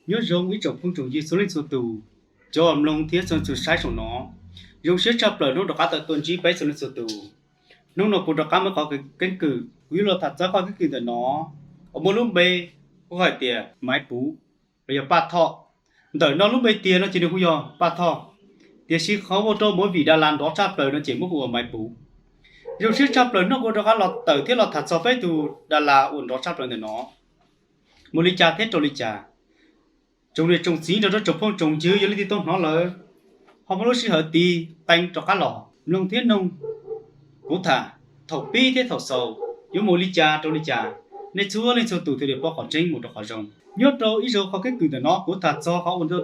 Nyob zoo ib tsoom phooj tsoom ywg txhua leej txhua tus, cov uas mloog thiab txhua txhua saib saum no. Zoo siab tshaj plaws hnub rov qab tawm tuaj ntsib peb txhua leej txhua tus. Hnub no kuv rov qab muab qhov keeb kwm, kuv yuav los tham txog qhov keeb kwm ntawm no uas muaj lub npe hu hais tias Maiv Puv los yog Paj Thoj. Ntawm no lub npe tiag no ces nws hu yog Paj Thoj, tiam sis qhov ua rau movie Das Las nrov tshaj plaws no ces muab hu ua Maiv Puv. Zoo siab tshaj plaws hnub no kuv rov qab los tawm thiab los tham txog peb tug Das Las uas nrov tshaj plaws ntawm no mus li cas thiab rau li cas. Tsoom niam tsoom txiv nrog rau tsoom phooj tsoom ywg, yog leej twg tau hnov lawm, ho muaj lub sij hawm tiv qee rov qab los mloog thiab noog kuv tham thaum pib thiab thaum xaus yuav mus li cas rau li cas, nej txhua leej txhua tus thiaj li paub qhov tseeb mus rau qhov zoo. Nyob rau ib zaug qhov keeb kwm ntawm no kuv tham txog qhov uas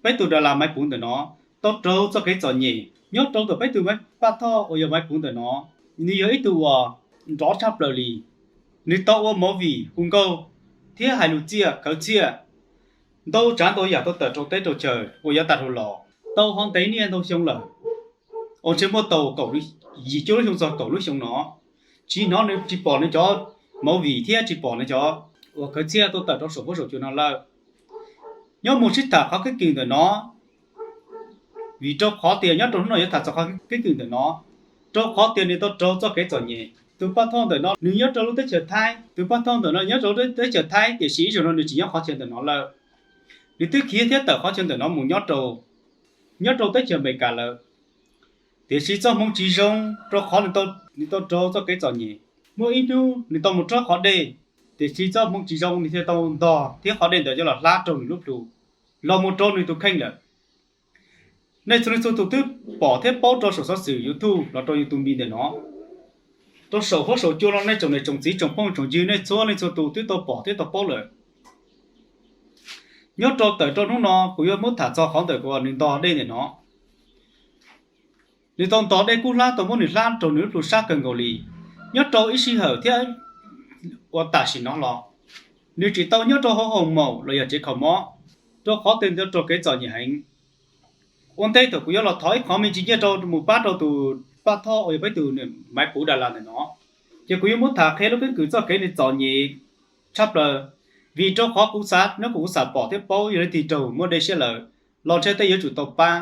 peb tug Das Las Maiv Puv ntawm no tau raug txoj kev txom nyem. Nyob rau ntawm peb tug Paj Thoj uas yog Maiv Puv ntawm no, nws yog ib tug uas nrov tshaj plaws li. Nws tau ua movie hu nkauj thiab hais lus txiaj khawv txhiaj ntau tsav ntau yam tau tawm rau teb rau chaw uas yav tas dhau los, tau ho ntev niaj ntau xyoo lawm, uas ntshe muaj tau kaum, yim cuaj lub xyoo txog kaum lub xyoo no, tsis hnov nws, tsis pom nws cov movie thiab tsis pom nws cov uas khawv txhiaj tau tawm rau saum huab saum cua no lawm. Nyob mus sib tham qhov keeb kwm ntawm no, vim rau qhov tias nyob rau hnub no yuav tham txog qhov keeb kwm ntawm no, rau qhov tias nws tau raug txoj kev txom nyem. Tus Paj Thoj ntawm no nws nyob rau lub teb chaws Thaib, tus Paj Thoj ntawm no nyob rau lub teb chaws Thaib tiam sis ib zaug no nws tsis nyob qhov chaw ntawm no lawm. Nws twb khiav thiab tawm qhov chaw ntawm no mus nyob rau, nyob rau teb chaws Amelikas lawm. Tiam sis txoj hmoo tsis zoo rau qhov nws tau raug txoj kev txom nyem. Muaj ib hnub nws tau mus rhaub qhov dej, tiam sis txoj hmoo tsis zoo nws thiaj tau ntog thiab qhov dej ntawd coj los hlab raug nws lub plhu, los mus rau nws tus kheej lawm. Nej txhua leej txhua tus twb pom thiab paub rau saum xov xwm YouTube los rau YouTube ntawm no, rau saum huab saum cua no nej tsoom niam tsoom txiv tsoom phooj tsoom ywg nej txhua leej txhua tus twb tau pom thiab tau paub lawm. Nyob rau tawm rau hnub no kuv yuav muab tham txog qhov ntawm uas nws ntog dej ntawm no. Nws tau ntog dej kub hlab tau muab nws hlab raug nws lub plhu sab kawg nkaus li. Nyob rau ib sij hawm thiab uas tam sim no los, nws tseem tau nyob rau hauv hoo maum los yog tsev kho mob, rau qhov tias nws tau raug kev txom nyem heev. Ua ntej thaum kuv yuav los thov ib qho me ntsis nyiaj rau mus pab rau tus Paj Thoj uas yog peb tus Maiv Puv Das Las ntawm no, ces kuv yuav muab tham qhia lub keeb kwm txoj kev nws txom nyem tshaj plaws. Vim rau qhov kuv xav, nyob kuv xav pom thiab paub yog leej twg raug muab dej siab lawm los ntshe tej yuav tsum tau pab,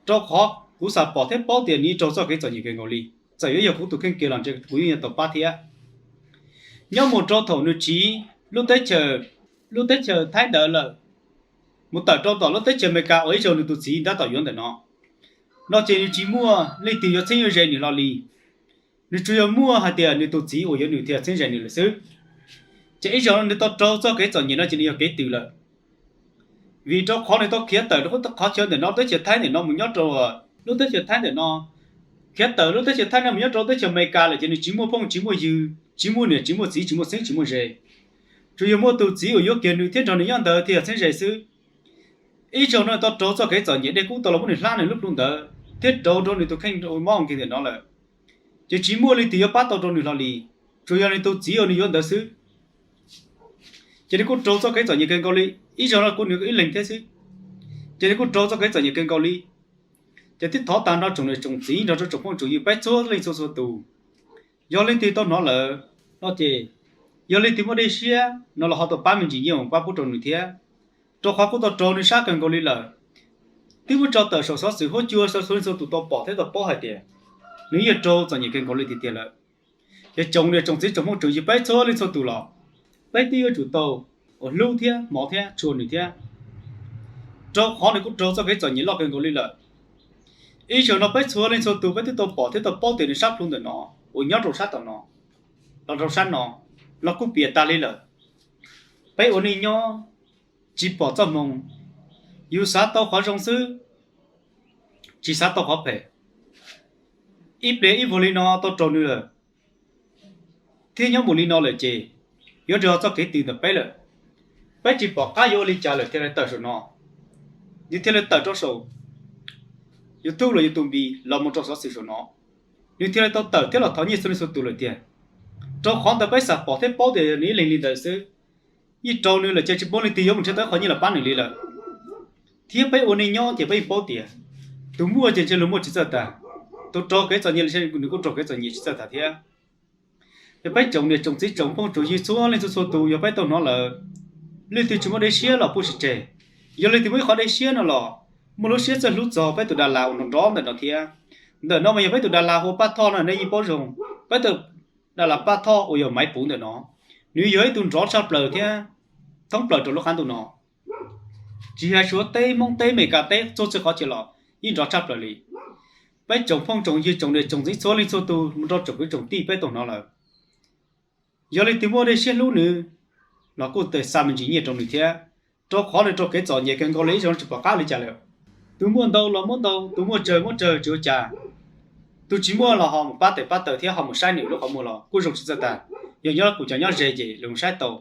rau qhov kuv xav pom thiab paub tias nws raug txoj kev txom nyem kawg nkaus li. Txawm yuav yog kuv tus kheej kiag los ntshe kuv yeej yuav tau pab thiab. Nyob mus rau thaum nws tsiv lub teb chaws, lub teb chaws Thaib ntawd lawm, mus tawm rau tom lub teb chaws Amelikas uas ib zaug nws tus txiv ntab tom yuav ntawm no, no ces nws tsis muaj leej twg yuav txheeb yuav ze nws hlo li. Nws tsuas yog muaj hais tias nws tus txiv uas yuav nws thiaj txheeb ze nws lawm xwb. Ces ib zaug no nws tau raug txoj kev txom nyem no ces nws yog kev tws lawm. Vim rau qhov nws tau khiav tawm rau qhov chaw ntawm no, teb chaws Thaib ntawm no mus nyob rau lub teb chaws Thaib ntawm no, khiav tawm lub teb chaws Thaib no mus nyob rau teb chaws Amelikas lawm ces nws tsis muaj phooj tsis muaj ywg, tsis muaj niam tsis muaj txiv, tsis muaj txheeb tsis muaj ze. Tsuas yog muaj tus txiv uas yuav kiag nws thiab nrog nws nyob ntawd thiaj txheeb ze xwb. Ib zaug no tau raug txoj kev txom nyem dej kub tau los muab nws hlab nws lub plhu ntawd thiab rauv rau nws tus kheej mob nkeeg ntawm no lawm, ces tsis muaj leej twg yuav pab tau rau nws hlo li, tsuas yog nws tus txiv uas nws yuav ntawd xwb. Ces nws kuj raug txoj kev txom nyem kawg nkaus li. Ib zaug no kuj nws ib leeg thiab xwb, ces nws kuj raug txoj kev txom nyem kawg nkaus li. Ces thiaj thov tag nrho tsoom niam tsoom txiv nrog rau tsoom phooj tsoom ywg peb txhua leej txhua txhua tus, yog leej twg tau hnov lawm no ces, yog leej twg muaj dej siab no los ho tau pab me ntsis nyiaj mus pab pub rau nws thiab, rau qhov kuj tau raug nws sab kawg nkaus li lawm. Twb muab tso tawm saum xov xwm huab cua rau txhua leej txhua tus tau pom thiab tau paub hais tias nws yeej raug txom nyem kawg nkaus li tiag tiag lawm. Ces tsoom niam tsoom txiv tsoom phooj tsoom ywg peb txhua leej txhua tus los, peb twb yuav tsum tau uas hlub thiab hmov thiab tshua nws thiab, rau qhov nws kuj raug txoj kev txom nyem loj kawg nkaus li lawm. Ib zaug no peb txhua leej txhua tus peb twb tau pom thiab tau paub tias nws sab plhu ntawm no uas nyob rau sab tom no los rau sab no los kuj piam tag li lawm. Peb ua neej nyob tsis pom txoj hmoo, yus xav tau qhov zoo xwb, tsis xav tau qhov phem. Ib pliag ib vuag li no tau raug nws lawm, thiab nyob mus li no lawm ces yuav nrog txoj kev tws ntawm peb lawm. Peb tsis pom qab yuav ua li cas lawm thiaj li tawm saum no, nws thiaj li tawm rau saum YouTube los YouTube npis los mus rau xov xwm saum no, nws thiaj li tau tawm thiab los thov nyiaj txhua leej txhua tus lawm tiag. Rau qhov ntawd peb xav pom thiab paub tias nws ib leeg li ntawd xwb, yeej raug nws lawm ces tsis muaj leej twg yuav mus nrhiav tau ib qho nyiaj los pab nws li lawm. Thiab peb ua neej nyob ces peb yeej paub tias tus muaj ces ntshe luag muaj tsis txawj tag, tus raug kev txom nyem los ntshe nws kuj raug kev txom nyem tsis txawj tag thiab. Yog peb tsoom niam tsoom txiv tsoom phooj tsoom ywg txhua leej txhua txhua tus yog peb tau hnov lawm, leej twg tsis muaj dej siab los pub tsis tseg. Yog leej twg muaj ib qhov dej siab no los muaj lub siab txawj hlub txog peb tus das las uas nrov nrov ntawm no thiab. Ntawm no mas yog peb tus das las hu ua Paj Thoj no nej yeej paub zoo. Peb tus das las Paj Thoj uas yog Maiv Puv ntawm no, nws yog ib tug nrov tshaj plaws thiab thoob plaws rau lub qab ntuj no. Tsis hais Suav teb, Hmoob teb, Amelikas teb, txhua txhua qhov chaw los yeej nrov tshaj plaws li. Peb tsoom phooj tsoom ywg tsoom niam tsoom txiv txhua leej txhua tus mus rau tsoom kwv tsoom tij peb tau hnov lawm. Yog leej twg muaj dej siab hlub nws los kuj tau xa me ntsis nyiaj rau nws thiab, rau qhov nws raug kev txom nyem kawg nkaus li ib zaug tsis pom qab li cas lawm. Tus muaj ntau los muab ntau, tus muaj tsawg muab tsawg tsis ua cas. Tus tsis muaj los ho mus pab tes pab taw thiab ho mus saib nws lub qhov muag los kuj zoo tsis txawj tag. Yog nyob kuv cov nyob ze ces lawv mus saib tau,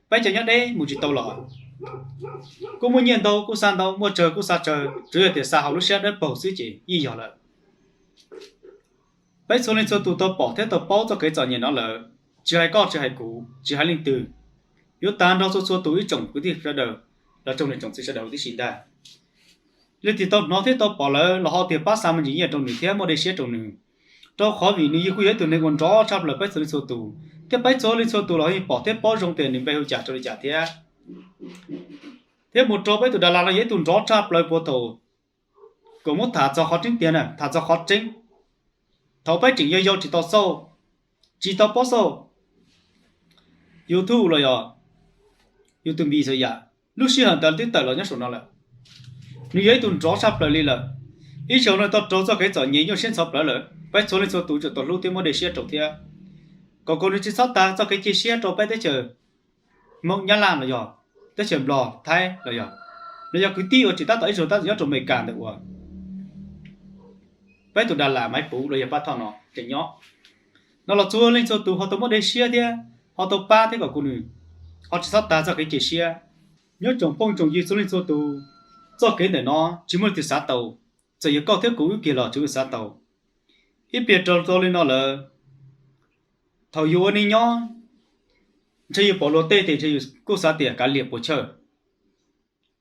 peb cov nyob deb mus tsis tau los. Kuj muaj nyiaj ntau kuj xa ntau, muaj tsawg kuj xa tsawg, tsuas yog tias xa hauv lub siab dawb paug xwb ces yeej yog lawm. Peb txhua leej txhua tus tau pom thiab tau paub txoj kev txom nyem no lawm, tsis hais koj tsis hais kuv tsis hais leej twg, yuav tag nrho txhua txhua tus ib tsoom kwv tij sawv daws, los tsoom niam tsoom txiv sawv daws huv tib si ntag. Leej twg tau hnov thiab tau pom lawm los ho tiag pab xa me ntsis nyiaj rau nws thiab muaj dej siab rau nws, rau qhov vim nws yeej kuj yog ib tug neeg uas nrov tshaj plaws peb txhua leej txhua tus, thiab peb txhua leej txhua tus los yeej pom thiab paub zoo tias nws npe hu cas rau li cas thiab. Thiab mus rau peb tus das las no yog ib tug nrov tshaj plaws puag thaum kom muab tham txog qhov tseeb tiag na, tham txog qhov tseeb. Thaum peb tseem yau yau tsis tau xauj, tsis tau paub xauj YouTube los yog YouTube xwb yam, lub sij hawm ntawd twb tawm los nyob saum no lawm. Nws yog ib tug nrov tshaj plaws li lawm. Ib zaug no tau raug txoj kev txom nyem nyuaj siab ntxhov plawv lawm, peb txhua leej txhua tus tseem tau hlub thiab muaj dej siab rau thiab. Kom kuv nws tsis txhob tag txoj kev cia siab rau peb teb chaws Hmoob Nyab Laj los yog teb chaws Nplog Thaib los yog, los yog kwv tij uas tseem tab tom ib zaug tab tom nyob rau Amelikas ntawm uas peb tus das las Maiv Puv los yog Paj Thoj no tseem nyob. No los txhua leej txhua tus ho tau muab dej siab thiab ho tau pab thiab kom kuv nws ho tsis txhob tag txoj kev cia siab. Nyob tsoom phooj tsoom ywg txhua leej txhua tus, txoj kev ntawm no tsis muaj leej twg xav tau, txawm yog koj thiab kuv wb kiag los tsis muaj leej xav tau. Ib pliag raug tau li no lawm, thaum yus ua neej nyob, ntshe yus pom luag tej tes ntshe yus kuj xav tias kav liam puas chawj.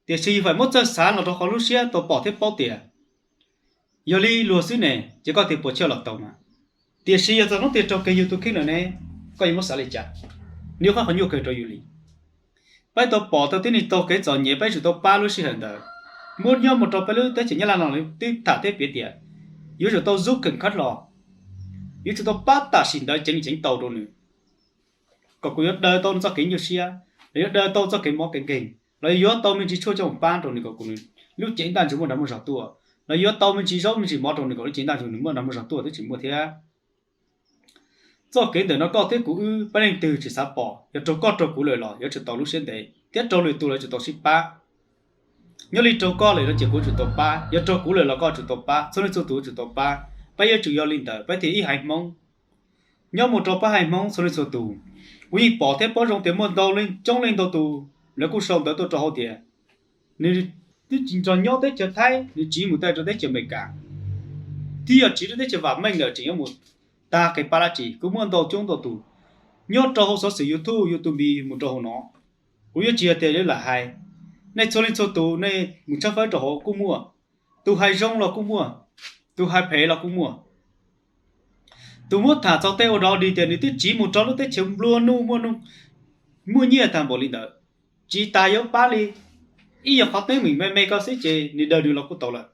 Tiam sis yus feem muab txawj xav los rau qhov lub siab tau pom thiab paub tias yog li luag xwb ne ces koj tias puas chawj los tau mas. Tiam sis yog txog hnub twg raug kiag yus tus kheej lawm ne, koj yuav muab xav li cas? Nws yog qhov nyuaj kawg rau yus li. Peb tau pom tau tib neeg tau kev txom nyem peb yuav tsum tau pab lub sij hawm ntawd. Muab nyob mus rau peb lub teb chaws Nyab Laj no twb tham thiab piav tias yuav tsum tau zub kheem khab los, yuav tsum tau pab tam sim ntawd ceev li ceev tau rau nws, kom kuv yuav daws tau nws txoj kev nyuaj siab, los yuav daws tau txoj kev mob kev nkeeg, los yuav tau me ntsis tshuaj coj mus pab rau nws kom kuv nws lub cev ntaj ntsug muaj dag muaj zog tuaj, los yuav tau me ntsis zaub me ntsis mov rau nws kom lub cev ntaj ntsug nws muaj dag muaj zog tuaj twb tsis muaj thiab. Txoj kev ntawm no koj thiab kuv wb peb leej twg tsis xav pom, yog raug koj raug kuv lawm los yuav tsum tau lub siab ntev thiab raug lwm tus los yuav tsum tau sib pab. Nyob li raug koj lawm no ces kuv tsum tau pab, yog raug kuv lawm los koj tsum tau pab, txhua leej txhua tus tsum tau pab. Peb yuav tsum yog li ntawd peb thiaj ib haiv Hmoob. Nyob mus rau pab haiv Hmoob txhua leej txhua tus, kuv yeej pom thiab paub zoo tias muaj ntau leej coob leej ntau tus lawv kuj sau ntawv tuaj rau hauv tias nws twb tsis nrog nyob teb chaws Thaib, nws tsiv mus tawm rau teb chaws Amelikas, thiab yog tsiv rau teb chaws vam meej lawm tseem yuav mus tag kev pab dab tsi. Kuv muaj ntau coob ntau tus nyob rau hauv xov xwm YouTube, YouTube npis mus rau hauv no. Kuv yuav tsis hais tias yuav lam hais, nej txhua leej txhua tus nej mus tshawb fawb rau hauv kuj muaj, tus hais zoo los kuj muaj, tus hais phem los kuj muaj. Tus muab tham txog tej ua dog dig tias nws twb tsiv mus rau lub teb chaws nplua nuj muaj nyiaj tag npaum li ntawd, tsis tas yuav pab li, ib yam qhov teeb meem me me ko xwb ces nws daws nws los kuj tau lawm.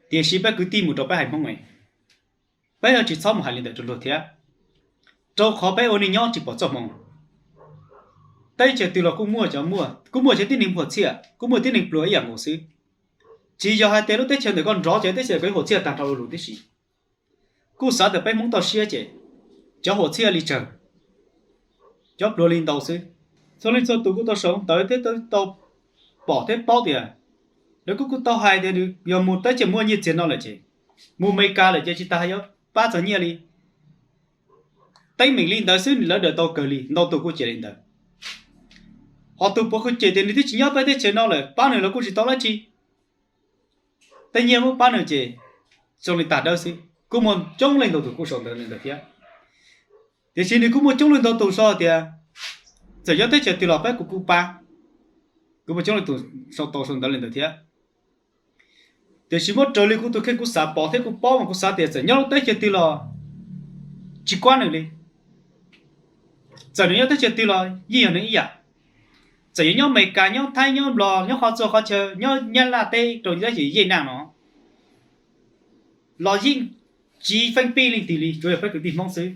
Tiam sis peb kwv tij mus rau peb haiv Hmoob, peb yuav tsis txhob mus hais li ntawd rau luag thiab, rau qhov peb ua neej nyob tsis pom txoj hmoo. Teb chaws twg los kuj muaj cov muaj, kuj muaj cov tib neeg huam txhiaj, kuj muaj tib neeg pluag ib yam nkaus xwb. Tsis yog hais tias lub teb chaws ntawm koj nrov ces teb chaws koj huam txhiaj tag nrho lus tib si. Kuj xav tias peb Hmoob toj siab ces cov huam txhiaj li tsawg, cov pluag li ntau xwb. Txhua leej txhua tus kuj tau sau ntawv thiab tau pom thiab paub tias lawv kuj kuj tau hais tias nws yog mus teb chaws muaj nyiaj txiag no lawm ces, mus Amelikas lawm ces tsis tas yuav pab txog nyiaj li. Teeb meem li ntawd xwb lawv daws tau kawg li, ntau tus kuj cia li ntawd. Ho tus puav kuj cem tias nws twb tsis nyob peb teb chaws no lawm, pab nws los kuj tsis tau dab tsi. Tej nyiaj muab pab nws ces zoo li tag dawb xwb. Kuj muaj coob leej ntau tus kuj sau ntawv li ntawd thiab. Tiam sis nws kuj muaj coob leej ntau tus sau tias txawm nyob teb chaws twg los peb kuj kuj pab. Kuj muaj coob leej tus sau tau sau ntawv li ntawd thiab. Tiam sis muab raws li kuv tus kheej kuv xav pom thiab kuv paub mas kuv xav tias txawm nyob lub teb chaws twg los tsis kuab nws li. Txawm nws nyob teb chaws twg los yeej yog nws ib yam. Txawm yuav nyob Amelikas, nyob Thaib, nyob Nplog, nyob qhov txhua qhov chaw, nyob Nyab Laj teb rau tab sis yeej naj no los yeej tsis feej pij leej twg li, tsuas yog peb kwv tij Hmoob xwb.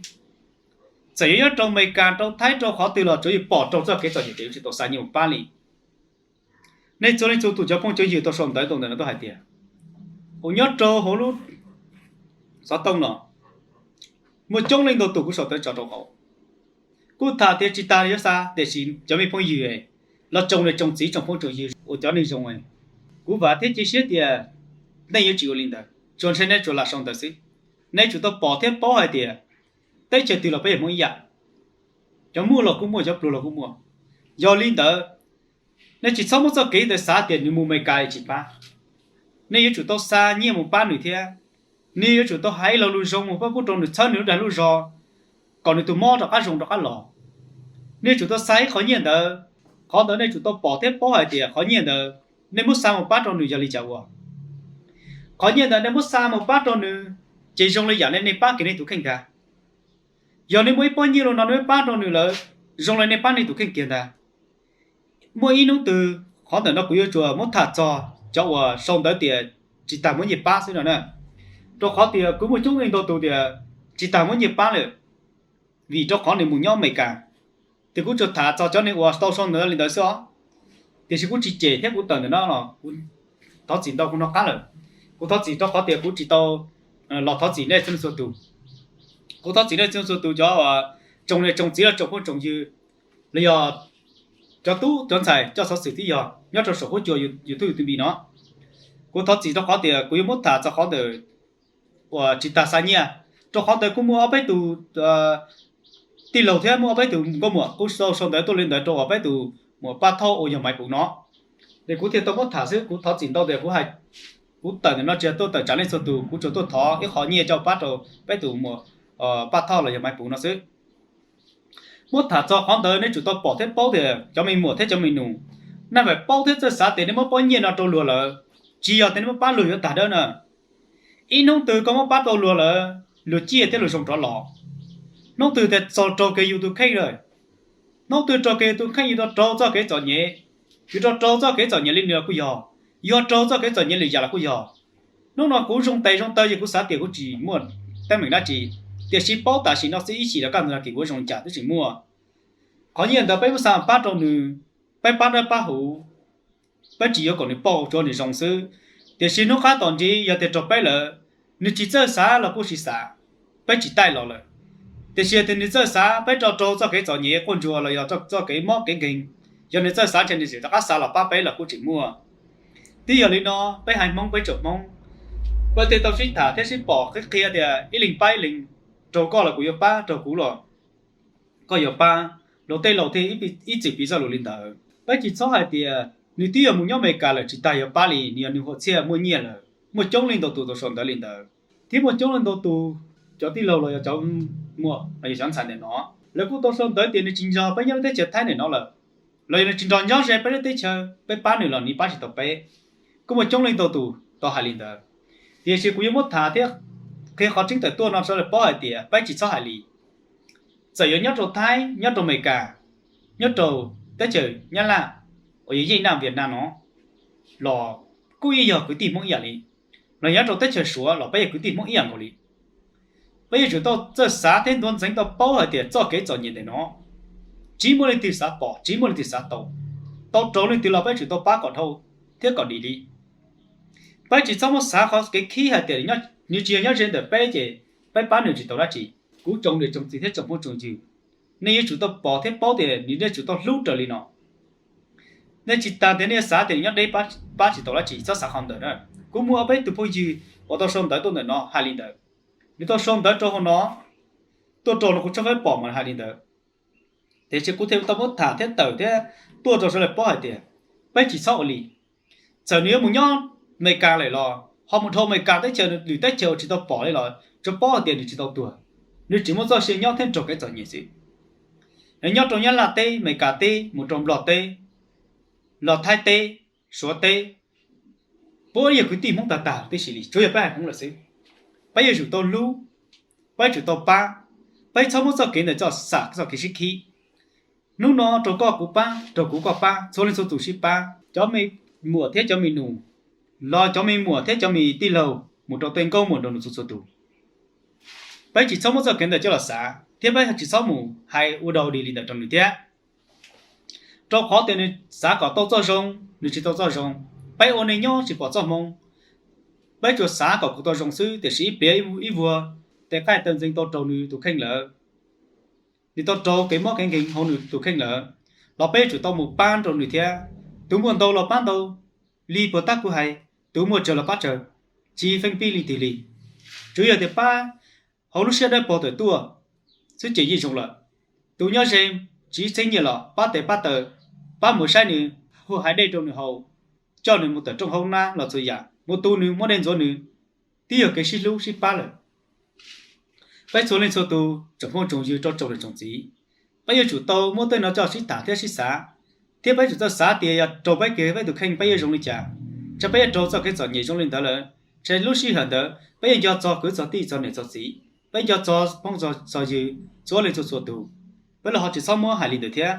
Txawm yuav nyob rau Amelikas, rau Thaib, rau qhov twg los tsuav yus pom raug txoj kev txom nyem ces yuav tsum tau xa nyiaj mus pab li. Nej txhua leej txhua tus cov phooj cov ywg tau sau ntawv tau ntawm no tuaj hais tias ua nyob rau hauv lub xov tooj no muaj coob leej ntau tus kuv sau ntawv tso rau hauv. Kuj tham tias tsis tas yuav xa tiam sis cov me phooj ywg los tsoom niam tsoom txiv tsoom phooj tsoom ywg uas cov neeg zoo, kuv vam thiab cia siab tias nej yuav tsis ua li ntawd, tsuas ntshe nej tsuas lam sau ntawv xwb. Nej tsum tau pom thiab paub hais tias teb chaws twg los peb yog Hmoob ib yam, cov muaj los kuj muaj, cov pluag los kuj muaj. Yog li ntawd, nej tsis txhob muab txoj kev ntawd xav tias nws mus Amelikas tsis pab. Nej yuav tsum tau xa nyiaj mus pab nws thiab. Nej yuav tsum tau hais ib lo lus zoo mus pab pub rau nws, txhawb nws lub dag lub zog kom nws tus mob rov qab zoo rov qab los. Nej yuav tsum tau xa ib qho nyiaj ntawd, qhov ntawd nej tsum tau pom thiab paub hais tias qhov nyiaj ntawd nej muab xa mus pab rau nws yog li cas ua. Qhov nyiaj ntawd nej muab xa mus pab rau nws ces zoo li yam nej, nej pab kiag nej tus kheej ntag. Yog nej muaj ib pob nyiaj los no nej pab rau nws lawm, zoo li nej pab nej tus kheej kiag ntag. Muaj ib hnub twg qhov ntawm no kuv yuav tsuas muab tham txog cov uas sau ntawv tias tsis tas muab nyiaj pab xwb no na. Rau qhov tias kuv muaj coob leej ntau tus tias tsis tas muab nyiaj pab lawm, vim rau qhov nws mus nyob Amelikas. Ces kuv tsuas tham txog cov neeg uas tau sau ntawv li ntawd xwb os. Tiam sis kuv tsis cem thiab kuv tawm ntawm no los kuv thov txim ntau kuv hnov qab lawm. Kuv thov txim rau qhov tias kuv tsis tau los thov txim nej txhua leej txhua tus. Kuv thov txim nej txhua leej txhua tus cov tsoom niam tsoom txiv los tsoom phooj tsoom ywg los yog cov tub cov ntxhais coj xov xwm twb yog nyob rau saum huab cua YouTube YouTube Npis no. Kuv thov txim rau qhov tias kuv yuav muab tham txog qhov ntawm uas tsis tas xa nyiaj, rau qhov ntawd kuj muaj ob peb tus tij laug thiab muaj ob peb tus nkauj muam kuj sau sau ntawv tuaj li ntawd rau uas peb tus muam Paj Thoj uas yog Maiv Puv no. Es kuv thiaj tau muab tham xwb, kuv thov txim ntau tias kuv hais, kuv tawm ntawm no tsis yog tuaj tawm tsam leej txhua tus, kuv tsuas tuaj thov ib qho nyiaj coj pab rau peb tus muam Paj Thoj los yog Maiv Puv no xwb. Muab tham txog qhov ntawd nej tsum tau pom thiab paub tias cov me muam thiab cov me nus, nej feem paub thiab txawj xav tias nej muab pob nyiaj no rau luag lawm, tsis yog tias nej muab pab luag yuav tag dawb na. Ib hnub twg koj muab pab tau luag lawm, luag ciaj thiab luag zoo rov los. Hnub twg tias txog raug kiag yus tus kheej lawm, hnub twg raug kiag yus tus kheej yus tau raug txoj kev txom nyem, yus tau raug txoj kev txom nyem li nws los kuj yog, yog raug txoj kev txom nyem lwm yam los kuj yog. Hnub no kuv zoo tes zoo taw ces kuv xav tias kuv tsis muaj teeb meem dab tsi, tiam sis paub tam sim no xwb ib chim rov qab ntawd no ces kuv zoo cas twb tsis muaj. Qhov nyiaj ntawd peb muab xa pab rau nws, peb pab dawb pab huv, peb tsis yuav kom nws pauj, tsuav nws zoo xwb. Tiam sis hnub qab tom ntxiv yog tias raug peb lawm, nws tsis txawj xav los kuj tsis xav, peb tsis taij los lawm. Tiam sis yog tias nws txawj xav, peb tau raug txoj kev txom nyem quaj ntsuag los yog txoj kev mob kev nkeeg, yog nws txawj xav ntshe nws tseem rov qab xav los pab peb los kuj tseem muaj. Twb yog li no, peb haiv Hmoob peb tsoom Hmoob, peb thiaj tau sib tham thiab sib pom qhib qhia tias ib leeg pab ib leeg, raug koj los kuv yuav pab, raug kuv los koj yuav pab, luag tej laus thiaj ib txwm piv txoj lus li ntawd. Peb tsis txhob hais tias nws twb yog mus nyob Amelikas lawm tsis tas yuav pab li, nws yog nws huam txhiaj muaj nyiaj lawm, muaj coob leej ntau tus tau sau ntawv li ntawd, thiab muaj coob leej ntau tus cov tij laug los yog cov muam los yog cov ntxhais ntawm no, lawv kuj tau sau ntawv tias nws tsis nrog peb nyob lub teb chaws Thaib ntawm no lawm, los yog nws tsis nrog nyob ze peb lub teb chaws, peb pab nws los nws pab tsis tau peb. Kuj muaj coob leej ntau tus tau hais li ntawd. Tiam sis kuv yuav muab tham thiab qhia qhov tseeb tawm tuaj no rau lawv paub hais tias peb tsis txhob hais li. Txawm yuav nyob rau Thaib, nyob rau Amelikas, nyob rau teb chaws Nyab Laj uas yog yeej naj Vietnam no los kuj yeej yog kwv tij Hmoob ib yam li, los nyob rau teb chaws Suav los peb yog kwv tij Hmoob ib yam nkaus li. Peb yuav tsum tau txawj xav thiab ntuav ntxeev tau paub hais tias txoj kev txom nyem ntawm no tsis muaj leej twg xav pom, tsis muaj leej twg xav tau, tau raug leej twg los peb tsum tau pab kom dhau thiab kom dim li. Peb tsis txhob muab xav qhov kev khib hais tias nws tsis yog nyob ze ntawm peb ces peb pab nws tsis tau dab tsi. Kuv tsoom niam tsoom txiv thiab tsoom phooj tsoom ywg, nej yuav tsum tau pom thiab paub tias nws, nej tsum tau hlub raws li no. Nej tsis tas tias nej xav tias nws nyob deb pab tsis tau dab tsi, txhob xav qhov ntawd na. Kuv muaj ob peb tus phooj ywg uas tau sau ntawv tuaj ntawm no hais li ntawd. Nws tau sau ntawv rau hauv no, tuaj rau no kuv tshawb fawb pom mas hais li ntawd. Tiam sis kuv thiaj tau muab tham thiab tawm thiab tuaj rau sawv daws paub hais tias peb tsis txhob ua li. Txawm nws yuav mus nyob Amelikas lawm los ho mus dhau Amelikas teb chaws, lwm teb chaws uas tsis tau pom li los tsuas paub hais tias nws tsis tau tuag, nws tseem muaj txoj sia nyob thiab raug kev txom nyem xwb. Nws nyob rau Nyab Laj teb, Amelikas teb, mus rau Nplog teb, los Thaib teb, Suav teb, puav leej yog kwv tij Hmoob tag tag tib si li, tsuav yog peb haiv Hmoob lawm xwb. Peb yuav tsum tau hlub, peb tsum tau pab, peb txhob muab txoj kev ntawd coj xam txoj kev sib khib. Hnub no rau koj kuv pab, rau kuv koj pab, txhua leej txhua tus sib pab, cov me muam thiab cov me nus, los cov me muam thiab cov me tij laug mus rau tej nkauj muam nraug nus txhua txhua tus. Peb tsis txhob muab txoj kev ntawd coj los xav thiab peb tsis txhob mus hais ua dog dig li ntawd rau nws thiab. Rau qhov tias nws xav kom tau txoj zoo, nws tsis tau txoj zoo. Peb ua neej nyob tsis pom txoj hmoo, peb tsuas xav kom kuv tau zoo xwb, tiam sis ib pliag ib vuag tes qaij taw ntxeev tau raug nws tus kheej lawm, nws tau raug kev mob kev nkeeg hauv nws tus kheej lawm, los peb yuav tsum tau mus pab rau nws thiab. Tus muaj ntau los pab ntau, li puas tab kuv hais, tus muaj tsawg los pab tsawg, tsis feeb pib li twg li. Tsuas yog tias pab hauv lub siab dawb paug tawm tuaj xwb ces yeej zoo lawm. Tus nyob ze tsiv txheeb nyiaj los pab tes pab taw, pab mus saib nws, hu hais dej rau nws haus, coj nws mus tawm rooj haub nab los txhua yam, mus tu nws muab dej ntxuav nws, twb yog kev sib hlub sib pab lawm. Peb txhua leej txhua tus tsoom phooj tsoom ywg rau tsoom niam tsoom txiv, peb yuav tsum tau muab tej no coj sib tham thiab sib xav, thiab peb tsum txawj xav tias yog raug peb kev peb tus kheej peb yuav zoo li cas. Ntshe peb yuav raug txoj kev txom nyem zoo li ntawd lawm, ntshe lub sij hawm ntawd peb yuav nco txog kwv txog tij txog niam txog txiv, peb nco txog phooj txog ywg txhua leej txhua txhua tus. Peb los ho tsis txhob muab hais li ntawd thiab.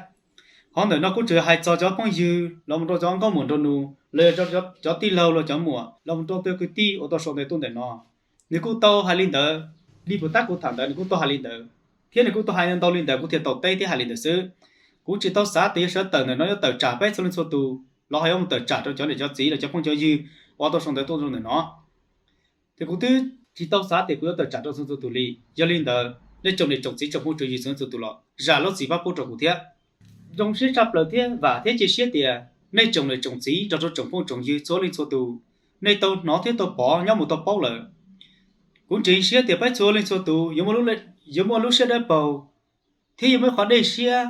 Qhov ntawm no kuj tsuas yog hais txog cov phooj ywg los mus rau cov nkauj muam nraug nus los yog cov tij laug los cov muam los mus rau tej kwv tij uas tau sau ntawv tuaj ntawm no. Nws kuj tau hais li ntawd, li puas tab kuv tham ntawd nws kuj tau hais li ntawd, thiab nws kuj tau hais ntau li ntawd kuv thiaj tau teb thiab hais li ntawd xwb. Kuv tsis tau xav tias yog sawv tawm ntawm no yuav tawm tsam peb txhua leej txhua tus los ho yuav mus tawm tsam rau cov niam cov txiv los cov phooj cov ywg uas tau sau ntawv tuaj rau ntawm no. Ces kuv twb tsis tau xav tias kuv yuav tawm tsam rau txhua txhua tus li. Yog li ntawd nej tsoom niam tsoom txiv tsoom phooj tsoom ywg txhua txhua tus los zam lub txim pab pub rau kuv thiab. Zoo siab tshaj plaws thiab vam thiab cia siab tias nej tsoom niam tsoom txiv nrog rau tsoom phooj tsoom ywg txhua leej txhua tus, nej tau hnov thiab tau pom nyob mus tau paub lawm. Kuv ntseeg siab tias peb txhua leej txhua tus yuav muaj lub siab dawb paug thiab yuav muaj ib qhov dej siab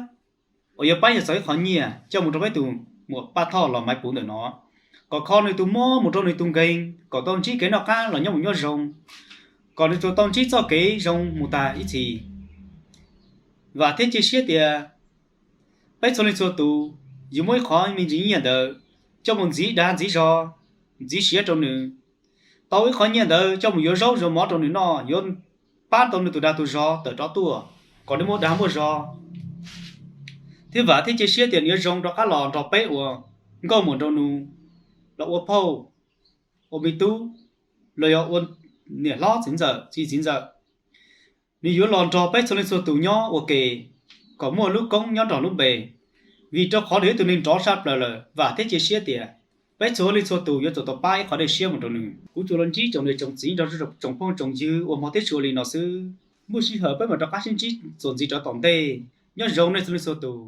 uas yuav pab yog txog ib qhov nyiaj coj mus rau peb tus muam Paj Thoj los Maiv Puv ntawm no, kom kho nws tus mob mus rau nws tus nkeeg, kom tau ntsib kev noj qab los nyob mus nyob zoo, kom nws tsuas tau ntsib txoj kev zoo mus tag ib txhis. Vam thiab cia siab tias peb txhua leej txhua tus yuav muab ib qhov me ntsis nyiaj ntawd coj mus ntxiv dag ntxiv zog, ntxiv siav rau nws. Tau ib qhov nyiaj ntawd coj mus yuav zaub yuav mov rau nws noj, yuav pab tau nws tus dag tus zog tawm rov tuaj, kom nws muaj dag muaj zog. Thiab vam thiab cia siab tias nws yuav zoo rov qab los nrog peb ua nkauj muam nraug nus, los ua phauj, ua me tub, los yog ua niam hlob txiv ntxawm txiv txiv ntxawm. Nws yuav los nrog peb txhua leej txhua tus nyob ua ke kom muaj lub koob nyob nrog lub npe, vim rau qhov nws yog ib tug neeg nrov tshaj plaws lawm. Vam thiab cia siab tias peb txhua leej txhua tus yuav tsum tau pab ib qhov dej siab mus rau nws. Kuv tsuas los ntsib tsoom niam tsoom txiv nrog tsoom phooj tsoom ywg uas hmov thiab tshua li no xwb. Muaj sij hawm peb mam rov qab sib ntsib txuas ntxiv rov tom ntej. Nyob zoo nej txhua leej txhua tus.